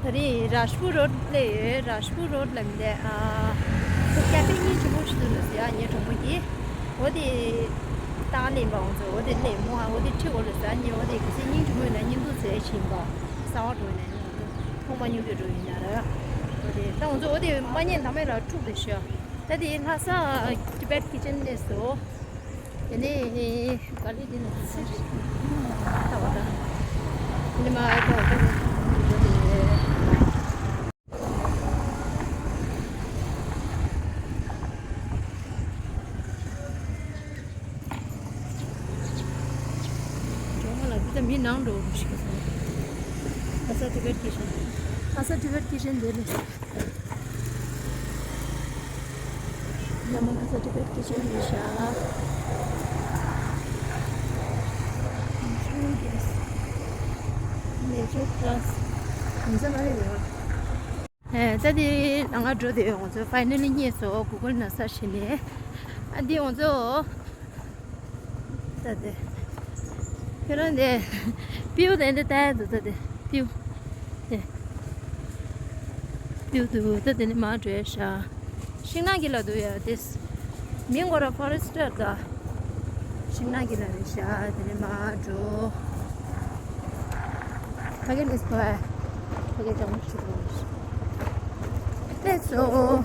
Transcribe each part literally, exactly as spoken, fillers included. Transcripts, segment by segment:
ད་རེས་རཱཇ་པུར་རོཌ་སླེབས་ཡོད། རཱཇ་པུར་རོཌ་ལ་མི་འདུག་ཨ། ཁེ་ཕེ་སྙིང་རྗེ་མོ་ཞིག་འདུག་ལ་ཟེར་ཡ། ངའི་གྲོགས་མོ་གིས། འོ་དེ་ཏག་ལེན་པ་འོང་ཚོ། འོ་དེ་སླེབས་མོ་ཨ། འོ་དེ་ཁྲིད་འོ་ལ་ཟེར་ཡ། ངས་འོ་དེ་གི་སེ་སྙིང་རྗེ་མོ་ཡིན་ན་སྙིང་སྡུག་ཟེར་བཞིན་པ། གསར་པ་འགྲོ་ཡིན་ན་ཡང་ཐོག་མ་སྙིང་རྗེ་འགྲོ་ཡིན་ན་ར། འོ་དེ་ད་འོང་ཚོ། འོ་དེ་མ་ཉེས་ལྷག་མེད་ལ་འཁྲུག་རེ་ཤོག་ད་དེ་ལྷ་ས་Tibet Kitchen་སླེབས་སོང་། དེ་ནས་ག་ལེ་དེ་ནས་ཚིར་ལྟ་བ་དང་། དེ་ནས་མ་ཨ་ཏོ་ཏོ་ཇོ་མོ་ལ་དེ་ཚ་མི་ནང་འགྲོ་རུ་ཞིག་སོང་། ལྷ་ས་Tibet Kitchen། ལྷ་ས་Tibet Kitchen་དེ་ནས། ཡ་མ་ཁ་ས་ཏི་བེད་ཀི་ཆེན་རེད་ཤག Natural gas། Natural gas། ཡིན་ས་མ་རེད་ཡ། ཨེ། ད་དེ་ལ་ང་འགྲོ་དེ་ཡོང་ཚོ། ཕའི་ནལ་ལི་རྙེད་སོང་། གུ་གལ་ན་སར་ཆ་བྱས་ནས། ཨ་འདི་ཡོང་ཚོ། ད་དེ། ཁྱོད་རང་དེ། པིའུ་དེ་འདི་ལྟ་ཡ་འདུག་ད་དེ། པིའུ། དེ། པིའུ་འདུག་ད་དེ་ནི་མར་འགྲོ་ཡ་ཤག་ཤིང་ནགས་ཀྱི་ལ་འདུག་ཡ་དེ། མིང་གོ་ར་ཕོ་རེ་སི་ཊར་ད། ཤིང་ནགས་ཀྱི་ལ་རེད་ཤག་དེ་ནི་མར་འགྲོ། ཕ་གི་ལིས་པ། ཕ་གི་ལྗང་ཁུ་ཞིག་རེད། ལགས་སོ།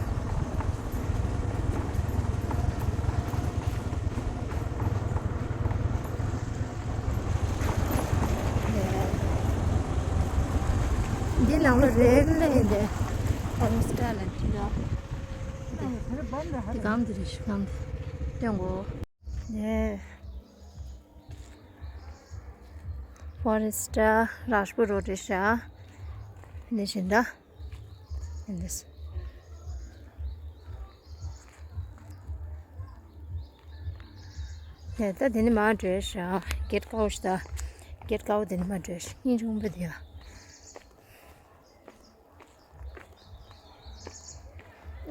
འདི་ནང་ལ་རེད་ལེ་འདི། ཨོ་སི་ཀྲ་ལ་འདི་ལ། འདི་གང་འདི་རེད་ཤི་གང་འདི། སྟོན་གོ། ནས། ཕོ་རེ་སི་ཊ་རཱཇ་པུར་རོ་ཌི་ཤག་ནས་བཞིན་ད། ཡིན་འདི། ནས་ད་དེ་ནི་མར་འགྲོ་ཤག་གེ་ཊི་དཀར་པོ་ཞིག་ད། གེ་ཊི་དཀར་པོ་དེ་ནི་མར་འགྲོ་ཤག་སྙིང་རྗེ་མོ་འདི་ཡ།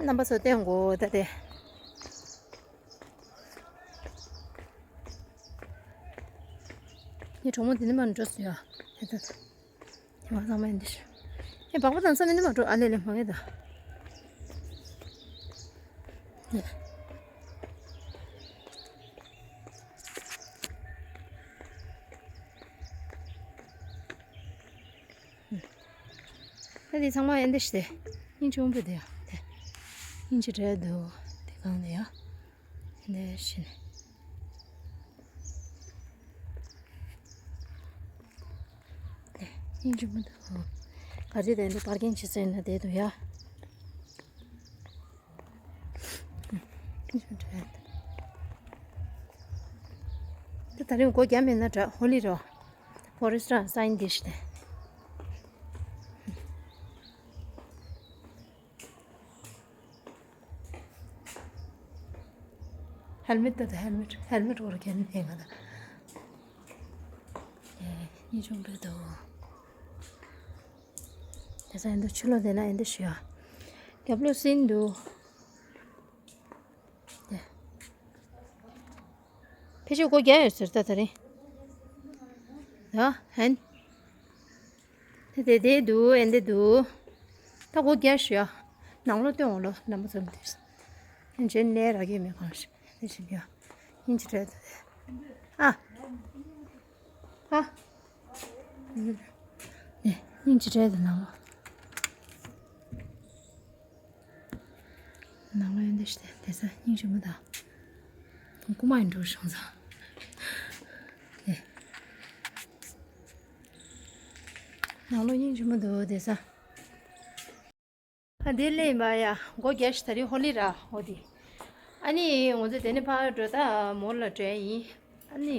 རྣམ་པ་ཚོ་སྟོན་གོ་ད་དེ། ངའི་གྲོགས་མོ་དེ་ནི་མར་འགྲོ་སོང་ཡ། ད་ད་ད། དེ་མ་ཚང་མ་ཡིན་འདི་ཤི། ཨེ། སྦག་སྦག་དང་ས་མིན་འདི་མ་འགྲོ། ཨ་ལེ་ལེ་མ་ངེས་ད། ནས། ད་དེ་ཚང་མ་ཡིན་འདི་ཤི་དེ། སྙིང་རྗེ་མོ་འདི་ཡ་དེ། སྙིང་རྗེ་དྲགས་འདུག་དེ་གང་དེ་ཡ། འདི་ཤི་ནས། སྙིང་རྗེ་མོ་འདུག་ག་ཚོད་དེ་འདུག་པར་ཀིང་བྱེད་ས་ཡིན་ན་བསྡད་འདུག་ཡ། ད་ད་རིང་སྒོ་བརྒྱབ་མེད་ན་དྲག་ཧོ་ལི་རོ། ཕོ་རེ་སི་ཊ་སའི་ཡན་ཊི་སི་ཊི་དེ། ཧེལ་མེཊ་ད་ད་ཧེལ་མེཊ་ཧེལ་མེཊ་འོར་གན་ནས་ང་ད། ཨེ། སྙིང་རྗེ་མོ་འདུག་དེ་ས་ཡིན་འདུག་ཆུ་ལོག་དེ་ན་ཡིན་འདུག་ཞུ་ཡ། རྒྱབ་ལོགས་སིན་འདུག་དེ། ཕལ་ཆེར་སྒོ་རྒྱག་ཡོད་ཟེར་ད་ད་རིང་། ཡ་ཧན། དེ་དེ་དེ་འདུག་ཨེ་འདི་འདུག་ད་སྒོ་རྒྱག་ཞུ་ཡ། ནང་ལོགས་སྟོན་འོང་ལོ་རྣམ་པ་ཚོ་མི་དེར། ཨེ་འཇོན་ནས་རག་གི་མེད་གང་ཞིག་དེ་ཞིག་ཡ། ཡིན་གྱི་རེད་དེ། ཨ། ཨ། ནས་སྙིང་རྗེ་དྲགས་འདུག་ནང་ལོགས། ནང་ལོགས་ཡིན་འདི་ཞིག་དེ་ས་སྙིང་རྗེ་མོ་དང་། རྐུ་མ་ཡིན་འགྲོ་བྱུང་ས། ནས། ནང་ལོགས་སྙིང་རྗེ་མོ་འདུག་དེ་ས། ཨ་འདི་ལེན་པ་ཡ། སྒོ་རྒྱག་ཤི་ད་རིང་ཧོ་ལི་ར་ཧོ་དི། ཨ་ནི་ང་ཚོ་དེ་ནས་ཕར་འགྲོ་ད་མོལ་ལ་འགྲོ་ཡིན། ཨ་ནི་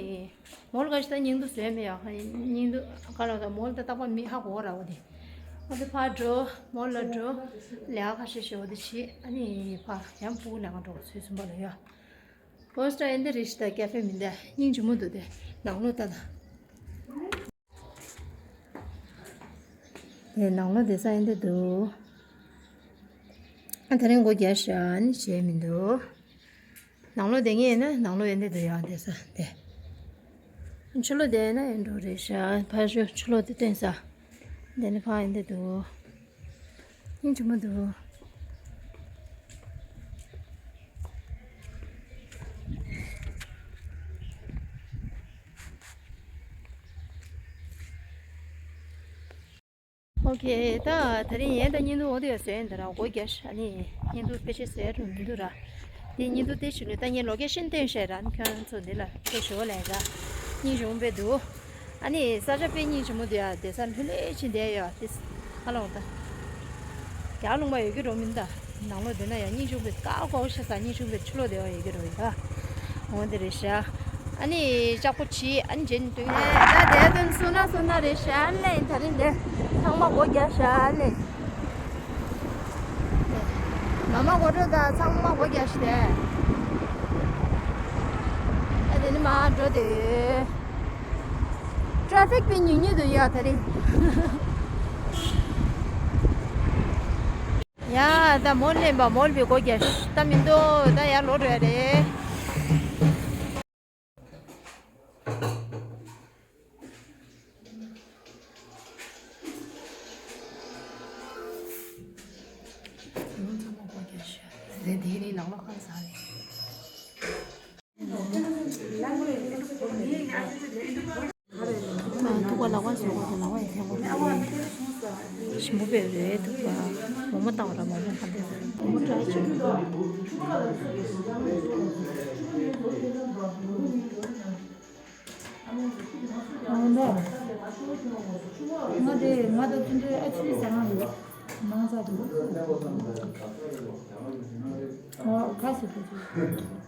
མོལ་ག་ཤི་ད་སྙིང་སྡུག་བཟོས་མེད་ཡ། སྙིང་སྡུག་ག་ལ་ད་མོལ་ད་རྟག་པར་མི་ཧ་གོ་ར་ཧོ་དི། ང་ཚོ་ཕར་འགྲོ་མོལ་ལ་འགྲོ། ལས་ཀ་ཁ་ཤས་ཤིག་ཧོ་དི་བྱེད། ཨ་ནི་ཕར་ཡང་སྤུ་གུ་ལས་ཀ་འགྲོ་ཚུལ་གསུམ་པ་ལ་ཡ། ཧོ་སི་ཊལ་ཨེ་འདི་རེད་ཤི་ད་ཀེ་ཕེ་མིན་ད་སྙིང་རྗེ་མོ་འདུག་དེ་ནང་ལོགས་ལྟ་ད། དེ་ནང་ལོགས་དེ་ས་ཨེ་འདི་འདུག་ཨ་དེ་རིང་སྒོ་རྒྱག་ཤག་ནི་བྱས་མི་འདུག་ནང་ལོགས་དེ་ངས་ན་ནང་ལོགས་ཨེ་འདི་འདུག་ཡང་དེ་ས་དེ། ཕྱི་ལོགས་དེ་ན་ཨེ་འགྲོ་རེད་ཤག་ཕ་ཤོ་ཕྱི་ལོགས་དེ་སྟོན་ས། དེ་ནི་ཕ་ཨེ་འདི་འདུག་སྙིང་རྗེ་མོ་འདུག་ཨོ་ཁེ། ད་དེ་རིང་ཡན་ད་བརྙན་ཐུང་འོ་དེ་བཟོས་ཡིན་ད་ར། སྒོ་རྒྱག་ཤག་ཨ་ནི་བརྙན་ཐུང་ཕལ་ཆེར་བཟོས་རུ་མི་འདུག་ར། དེ་བརྙན་ཐུང་དེ་ཞུ་ནས་ད་ངས་ལོ་ཀེ་ཤན་སྟོན་བཤད་ར། ཨ་ནི་ཁྱོད་རང་ཚོ་འདི་ལ་ཕེབས་ཞོག་ལས་ར། སྙིང་རྗེ་མོ་དཔེ་འདུག་ཨ་ནི་ས་ཆ་དཔེ་སྙིང་རྗེ་མོ་འདུག་ཡ། བསྡད་ས་ལྷོད་ལྷོད་ཅིག་བསྡད་ཡོད། དེ་ཧ་ལམ་ད་རྒྱ་ལུང་པ་ཡོད་ཀྱི་རོ་མིན་ད། ནང་ལོགས་བསྡད་ན་ཡང་སྙིང་རྗེ་མོ་དཔེ་ཀ་ཀོ་ཤ་ས་སྙིང་རྗེ་མོ་དཔེ་ཆུ་ལོག་བསྡད་ཡོད་ཀྱི་རོ་ཡ། འོ་དེ་རེད་ཤག་ཨ་ནི་ལྕགས་པོ་བྱིས། ཨ་ནི་རྗེས་ནས་སྟོན། ད་དེ་དོན་སུ་ན་སུ་ན་རེད་ཤག་ཨ་ནི་ད་རིང་དེ་ཚང་མ་སྒོ་རྒྱག་ཤག་ཨ་ནི། མ་མ་སྒོ་འགྲོ་ད་ཚང་མ་སྒོ་རྒྱག་ཤག་དེ། ཨ་དེ་ནི་མ་འགྲོ་དེ། ཊ་ཕིག་དཔེ་ཉུང་ཉུང་འདུག་ཡ་ད་རིང་། ཡ་ད་མོ་ལེན་པ་མོ་ལ་བི་སྒོ་རྒྱག་ཤག་ད་མི་འདུག་ད་ཡར་ལོག་འགྲོ་ཡ་རེད། དེ་ནི་ནང་ལོགས་ཁང་ཟ་རེད། ཐུག་པ་ལག་པ་བཟོ་དགོས་ཀྱི། ལག་པ་ཡི་ཐེན་དགོས་ཀྱི། ཞིམ་པོ་དཔེ་རེད་འདུག་པ། མོག་མོག་བཏང་བ་ར། མོག་མོག་ག་འདྲ་མོག་མོག་བཀྲ་ཤིས། ང་དེ་ང་དང་ཅི་འདྲའི་ཨ་ཆུ་ཟ་ང་ཡོད། མང་ཙག་འདུག་ཨོ་ཁ་ཞིག་ཁ་ཞིག་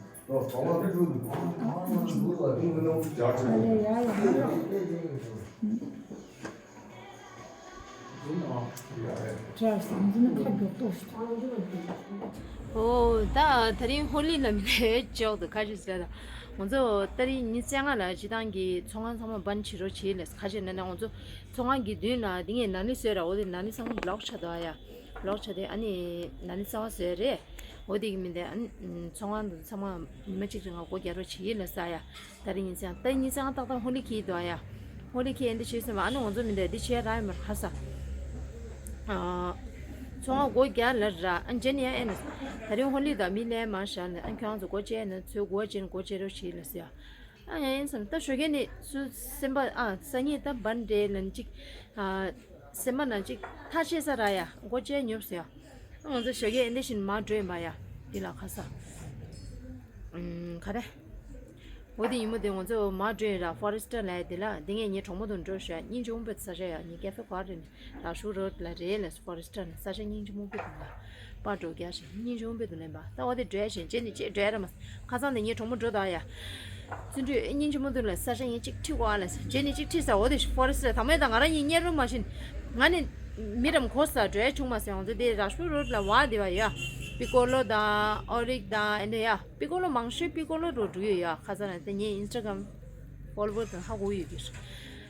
ཨོ་ད་དེ་རིང་ཧོ་ལི་ལ་མི་ལས་ཅོག་ཏུ་ཁ་ཤས་ཟེར་ད། ང་ཚོ་ད་རིང་ཉིན་བཅོ་ལྔ་ལ་སྤྱི་བཏང་གི་ཚོང་ཁང་ཚང་མ་བན་བྱེད་རོགས་བྱེད་ལས། ཁ་ཤས་ན་ན་ང་ཚོ་ཚོང་ཁང་གི་མདུན་ལ་འདི་ངས་ན་ནི་བཟོས་ར། འོ་དེ་ན་ནི་ཚང་མ་བློག་ཆ་དོ་ཡ། ལོག་ཆ་དེ་ཨ་ནི་ན་ནི་རྩ་བ་བཟོས་རེད། འོ་དེ་གི་མི་འདི་ཨ་ནི་ཚོང་ཁང་དུ་ཚང་མ་ཉི་མ་གཅིག་རིང་ང་སྒོ་རྒྱག་རོགས་བྱེད་ཡིན་ལ་ས་ཡ། ད་རིང་ཉིན་ཚང་ད་ཉིན་ཚང་ཏག་ཏག་ཧོ་ལི་ཁྱི་འདུག་ཨ་ཡ། ཧོ་ལི་ཁྱི་འདི་བྱས་སོང་བ། ཨ་ནི་ང་ཚོ་མི་འདི་འདི་བྱས་ར་ཡ་མར་ཧ་ས། ཚོང་ཁང་སྒོ་རྒྱག་ལ་ར། ཨ་ནི་རྗེས་ནས་ཡ་ཨེ་ནི་ད་རིང་ཧོ་ལི་དང་མི་ལས་མ་ཤར་ནས། ཨ་ནི་ཁྱོད་རང་ཚོ་སྒོ་བཅད་ནས་ཚོའི་སྒོ་བཅད་ནས་སྒོ་བཅད་རོགས་བྱེད་ལ་ས་ཡ། ཨ་ཡ་ཡིན་སམ། ད་ཞོགས་ཀས་ནི་སུ་སེམས་པ་ཨ་སང་ཉིན་ད་བན་འདྲེ་ལན་གཅིག་ཨ་སེམས་པ་ན་གཅིག་ཐག་ཆད་ས་ར་ཡ། སྒོ་བཅད་ཉོབ་ས་ཡ། ང་ཚོ་ཞོགས་ཀས་ཨེ་འདི་བཞིན་མར་འགྲོ་ཡིན་པ་ཡ། འདི་ལ་ཁ་ས། ཨུམ་ག་རེ། འོ་དེ་ཡིན་མོ་དེ་ང་ཚོ་མར་འགྲོ་ཡིན་ར། ཧྥོ་རེ་སི་ཊར་ལ་ཡ་དེ་ལ་དེ་ངས་ངའི་གྲོགས་མོ་དང་འགྲོ་ཤག་སྙིང་རྗེ་མོ་པའི་ས་ཆ་ཡ། ངའི་ཀེ་ཧྥེ་ག་རེ་ནི་ར་ཤུ་རོ་ལ་རེད་ལ། ཧྥོ་རེ་སི་ཊར་ནི་ས་ཆ་སྙིང་རྗེ་མོ་པའི་དུ་ལ་པར་འགྲོ་རྒྱག་ཞིང་སྙིང་རྗེ་མོ་པའི་དུ་ལེན་པ། ད་འོ་དེ་འགྲོ་ཡ་ཞིང་རྗེས་ནི་ཅེས་འགྲོ་ཡ་ར་མ། ཁ་སང་དེ་ངའི་གྲོགས་མོ་འགྲོ་ད་ཡ། བརྩོན་འགྲུས་སྙིང་རྗེ་མོ་དུ་ལ་ས་ཆ་ངས་གཅིག་ཁྲིད་གོ་ཨ་ལ། རྗེས་ནས་གཅིག་ཁྲིད་ས། འོ་དེ་ཧྥོ་རེ་སི་ཊར་དང་མོ་དང་ང་རང་གཉིས་གཉེར་རུ་མ་བྱིན། ང་ནི་མི་རམ་གོ་ས་འགྲོ་ཡ་བྱུང་མ་སོང་། ང་ཚོ་དེ་ར་ཤུ་རོ་ལ་བ་དེ་བ་ཡ། པི་ཀོ་ལོ་དང་ཨོ་རིག་དང་ཨེ་འདྲ་ཡ། པི་ཀོ་ལོ་མང་ཤོས་པི་ཀོ་ལོ་འགྲོ་འགྲོ་ཡོད་ཡ། ཁ་སང་ན་དེ་ངའི་ཨིན་སི་ཊ་གྷ་རམ་ཧྥོ་ལོ་ཝར་དང་ཧ་གོ་ཡོད་གི།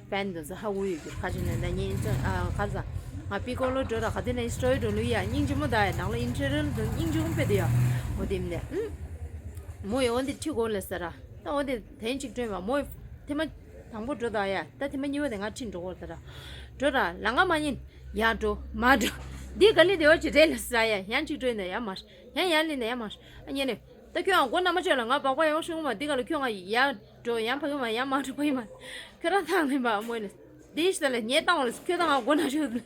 ཕན་དང་ས་ཧ་གོ་ཡོད་གི། ཁ་ཅིག་ན་ད་ངའི་ཨིན་སི་ཊ་ཨ་ཁ་སང་ང་པི་ཀོ་ལོ་འགྲོ་ར་ག་དེ་ན་ཨིན་སི་ཊ་ཡོད་འགྲོ་ལུ་ཡ། སྙིང་རྗེ་མོ་ད་ཡ། ནང་ལ་ཨིན་ཊར་ནལ་དང་སྙིང་རྗེ་མོ་དཔེ་དེ་ཡ། འོ་དེ་མིན་ནས་ཨུམ། མོ་ཡ་འོ་དེ་ཁྲིད་གོ་ལ་ས་ར། ད་འོ་དེ་དེན་གཅིག་སྤྲོད་མ་མོ་ཐེངས་མ་དང་པོ་འགྲོ་ད་ཡ། ད་ཐེངས་མ་གཉིས་པ་དེ་ང་ཁྲིད་འགྲོ་གོ་ད་ར། འགྲོ་ར་ལ་ང་མ་ཉན། ཡ་འགྲོ་མ་འགྲོ། འདི་ག་ལི་དེ་བ་ཅི་རེད་ལ་ས་ཡ། ཡང་གཅིག་འགྲོ་ཡིན་ད་ཡ་མ། ཡང་ཡར་ལེན་ན་ཡར་མར། ཨ་ཉན་ནས། ད་ཁྱོད་ཨ་མགོ་ན་མ་ཆོད་ལ་ང་སྦག་སྦག་ཡང་ཤོང་མ། འདི་ག་ལ་ཁྱོད་ང་ཡར་འགྲོ་ཡང་ཕ་གི་མ་ཡང་མ་འགྲོ་ཕ་གི་མ། ཁྱོད་རང་ཐང་ལེན་པ་མོ་ནས། འདི་ཤི་ད་ལ་ཉེ་བཏང་བ་ལ་ཁྱོད་ད་ང་མགོ་ན་ཆོད་ལ།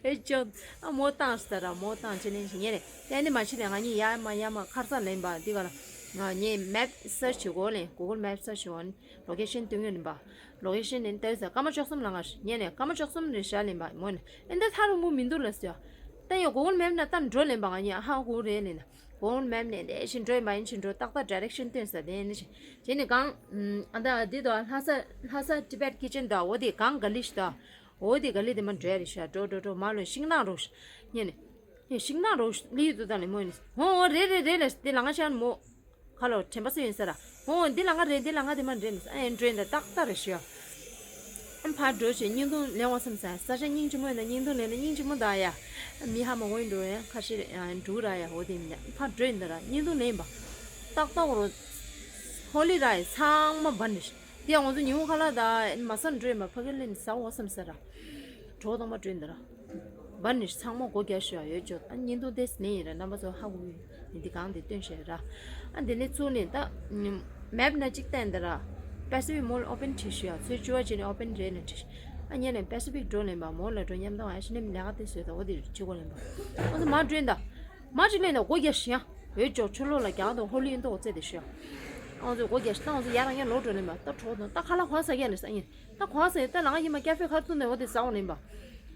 ཨེ་ཅོ། ཨ་མོ་བཏང་ཤི་ད་ར་མོ་བཏང་ཅི་ལེན་ཞིག་ཉེ་རེད། ད་ནི་མ་ཤི་ལས་ང་གཉིས་ཡར་མ་ཡར་མ་ཁར་ས་ལེན་པ་འདི་ག་ལ། ང་ངས་མེབ་སར་ཆི་བྱེད་གོ་ལེན། གུ་གལ་མེབ་སར་ཆི་བྱེད་གོ་ནི་ལོ་ཀེ་ཤན་སྟོན་ཡོད་ནི་པ། ལོ་ཀེ་ཤན་ནི་ལྟ་ས་སྐར་མ་བཅུ་གསུམ་ལ་ང་ཉེ་ནས་སྐར་མ་བཅུ་གསུམ་རེ་བཞག་ལེན་པ་མོ་ནི། ཨེ་འདི་ཐག་རིང་པོ་མི་འདུག་ལ་ཟེར། ད་ཡང་གུ་གལ་མེབ་ན་ད་འགྲོ་ལེན་པ་ང་གཉིས་ཧ་གོ་རེད་ལེན་ན། གུ་གལ་མེབ་ནས་འདི་བཞིན་འགྲོ་ཡིན་པ་ཡིན་ཕྱིན་འགྲོ་ཏག་ཏག་ཌི་རེག་ཤན་སྟོན་ས་དེ་ནི་ཞིག་རྗེས་ནས་གང་། ཨ་ད་འདི་དོ་ལྷ་ས་ལྷ་ས་ཊི་བེཊ་ཁི་ཆན་དོ་འོ་དེ་གང་ག་ལི་ཞིག་དོ། འོ་དེ་ག་ལི་དེ་མ་འགྲོ་ཡ་རེད་ཤག་འགྲོ་འགྲོ་འགྲོ་མ་ལོན་ཤིང་ནག་རོགས་ཉེ་ནས། ཤིང་ནག་རོགས་ལི་ཡུལ་དུ་ད་ནས་མོ་ནི། འོ་འོ་རེད་རེད་རེད་ལ་དེ་ལ་ང་ཤ་ནི་མོ། ཁ་ལོ་དྲན་པ་སུ་ཡིན་ས་ར། ཧོ་འདི་ལ་ང་རེད་འདི་ལ་ང་དེ་མ་འདྲེན་ཨ་ཡན་འདྲེན་ད་ཏག་ཏག་རེད་ཤི་ཡ། ཨ་ཕར་འགྲོ་བྱས་བརྙན་ཐུང་ལེན་བ་བསམ་ས་ས་ཆ་སྙིང་རྗེ་མོ་ཡིན་ན་བརྙན་ཐུང་ལེན་ན་སྙིང་རྗེ་མོ་ད་ཡ། མི་ཧ་མ་གོ་ཡིན་འགྲོ་ཡ་ཁ་ཤས་འགྲུག་ར་ཡ་འོ་དེ་མིན་ན་ཕར་འགྲོ་ཡིན་ད་ར་བརྙན་ཐུང་ལེན་པ། ཏག་ཏག་རོ། ཧོ་ལི་ར་ཡ་ཚང་མ་བན་རེད། དེ་ཡང་ང་ཚོ་ཉིན་མོ་ཁ་ལག་ད་མ་ས་འགྲོ་ཡིན་པ་ཕ་གི་ལེན་ཟ་འོ་བསམ་ས་ར། གྲོགས་དང་མ་འགྲོ་ཡིན་ད་ར། བ་ནི་ཚང་མ་སྒོ་རྒྱག་ཤོག་ཡོད་ཅོག་ཨ་བརྙན་ཐུང་དེ་ནས་ཡིན་ར་རྣམ་པ་ཚོ་ཧ་གོ་གི་ཡིན། འདི་གང་དེ་སྟོན་ཤེས་ར། ཨ་འདི་ནས་ཚུར་ནས་ད་མེབ་ན་གཅིག་བསྟན་འདི་ར། པེ་སི་ཕིག་མོལ་ཨོ་པན་བྲིས་ཤོག་ཚོད་བཅུ་བ་ཅན་ནས་ཨོ་པན་རེད་ན་བྲིས། ཨ་ཉན་ནས་པེ་སི་ཕིག་འགྲོ་ལེན་པ་མོལ་ལ་འགྲོ་མཉམ་དང་ཨ་ཤི་ནེམ་ལས་ཀ་དེ་བཟོས་ད་འོ་དེ་བྱེད་དགོས་ལེན་པ། ཨ་ཚོ་མ་འགྲོ་ཡིན་ད། མ་འགྲོ་ལེན་ད་སྒོ་རྒྱག་ཤིང་། ཡོད་ཅོག་ཆུ་ལོག་ལ་རྒྱག་དང་ཧོ་ལི་ཡིན་ད་འོ་ཚེ་དེ་ཤོག་ཨ་ཚོ་སྒོ་རྒྱག་ཤིང་ད་ཨ་ཚོ་ཡར་རང་ཡར་ལོག་འགྲོ་ལེན་པ་ད་གྲོགས་དང་ད་ཁ་ལག་གང་ཟ་གི་ཡ་ནས་ས་ཡིན། ད་གོང་ས་ཡི་ད་ལང་ཡི་མ་ཀ་ཧྥེ་ཁ་ཐུག་ནས་འོ་དེ་ཟ་འོ་ལེན་པ།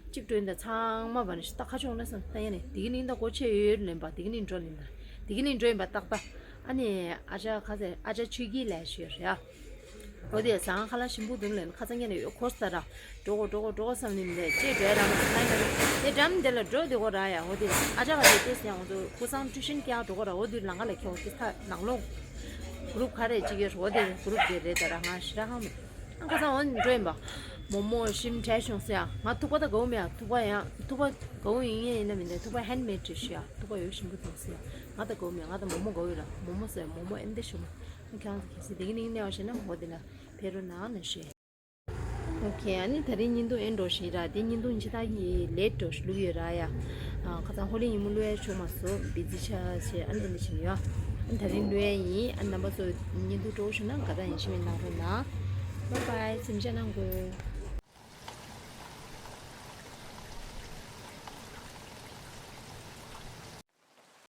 གཅིག་བྲོས་འདི་ཚང་མ་བ་ནི་ད་ཁ་ཕྱོགས་ན་སང་ད་ཡ་ནི་དེ་གི་ནི་ད་གོ་ཆེ་ཡོད་ལེན་པ། དེ་གི་ནི་འགྲོ་ལེན་པ། དེ་གི་ནི་འགྲོ་ཡིན་པ་ཏག་ཏག་ཨ་ནི་ཨ་ཅག་ཁ་ཟེར་ཨ་ཅག་ཆུ་གི་ལས་ཞུ་རེད་ཨ། འོ་དེ་ཟང་ཁ་ལ་ཞིམ་པོ་འདུག་ལེན་ཁ་ཚང་ཡ་ནི་ཡོད་ཁོ་ས་ར། འགྲོ་གོ་འགྲོ་གོ་འགྲོ་གོ་བསམ་ནི་མི་འདུག་ཅེས་འགྲོ་ཡ་ར་མ་ས་ཡ་ནི་དེ་འགྲམ་དེ་ལ་འགྲོ་དེ་གོ་ར་ཡ། འོ་དེ་ཨ་ཅག་ག་དེ་དེ་སེ་ཡང་འོ་ཚོ་ཁུ་སང་ཀྲུ་ཤིན་ཀྱང་འགྲོ་གོ་ར། འོ་དེ་ལང་ཀ་ལ་ཁྱོད་དེ་ས་ནང་ལོགས་གུ་རུབ་ག་རེ་ཅིག་ཡོད་རོ། དེ་གུ་རུབ་དེ་རེད་ད་ར་ང་ཞི་ར་ཧང་མི། ཨ་ཁ་སང་འོ་ནི་འགྲོ་ཡིན་པ། མོག་མོག་ཞིམ་བྲལ་བྱུང་ཟེར་ཡ། ང་ཐུག་པ་ད་གའུ་མེ་ཡ། ཐུག་པ་ཡང་ཐུག་པ་གའུ་ཡིན་ངེས་ཡིན་ན་མིན་ད། ཐུག་པ་ཧན་མེད་བྲིས་ཤི་ཡ། ཐུག་པ་ཡོད་ཞིམ་པོ་འདུག་ཟེར་ཡ། ང་ད་གའུ་མེ་ང་ད་མོག་མོག་གའུ་ཡོད་ར། མོག་མོག་ཟེར་མོག་མོག་ཨེན་དེ་ཞུ་མ། ཨ་ཁྱང་ཟེར་ཁྱེད་སི་དེ་གི་ནིང་ནེ་བ་ཤེ་ན་འོ་དེ་ལ་ཕེ་རུ་ནང་ནེ་ཤེ། ཨོ་ཁེ། ཨ་ནི་ད་རིང་བརྙན་ཐུང་ཨེན་འགྲོ་ཞིག་ར། དེ་བརྙན་ཐུང་ཕྱི་ད་ཡི་ལེ་འགྲོ་ཞིག་བླུག་ཡོད་ར་ཡ། ཨ་ཁ་ཚང་ཧོ་ལི་ཉིན་མོ་བླུག་ཡ་བྱུང་མ་སོང་། བི་ཛི་ཆ་ཆེ་ཨ་ནི་ནི་ཞིག་ཡོད། ཨ་ད་རིང་བླུག་ཡ་ཡིན། ཨ་རྣམ་པ་ཚོ་བརྙན་ཐུང་སྤྲོ་བོ་བྱུང་ན་དགའ་རྟགས་ཡིན་ཤི་མིན་གནང་རོགས་གནང་། བཱའི་བཱའི། གཟིམ་འཇག་གནང་དགོས།